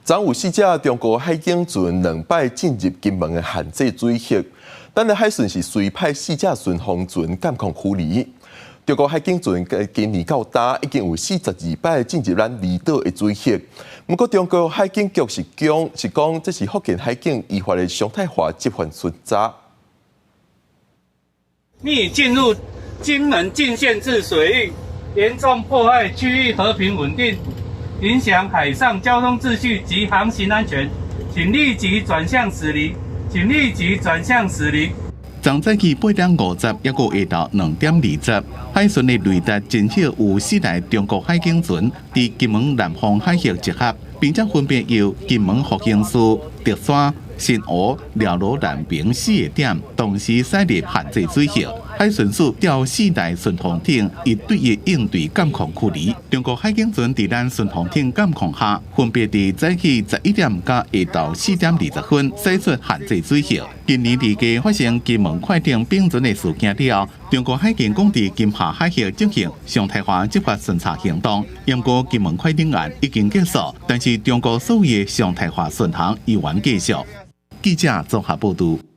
昨有四隻中國海警船兩擺進入金門的限制水域，但係海巡是隨派四隻巡防船監控驅離。中國海警船今年到今已經有42擺進入咱離島的水域。毋過中國海警局是講，這是福建海警依法的常態化執法巡查。你進入金門禁限制水域，嚴重破壞區域和平穩定，影響海上交通秩序及航行安全，請立即轉向駛離，請立即轉向駛離。昨早起8點50，抑閣下晝2點20，海巡的雷達偵測有四台中國海警船佇金門南方海域集合，並且分別由金門福興市、竹山、新湖、寮羅南平四個點同時駛入限制水域。海巡署調四台巡防艇，一對一應對監控驅離。中國海警船佇咱巡防艇監控下，分別佇早起11點佮下晝4點20分駛出限制水域。今年二月發生金門快艇並船的事件了後，中國海警講佇金廈海域進行常態化執法巡查行動。毋過金門快艇案已經結束，但是中國所謂的常態化巡航依然繼續。記者綜合報導。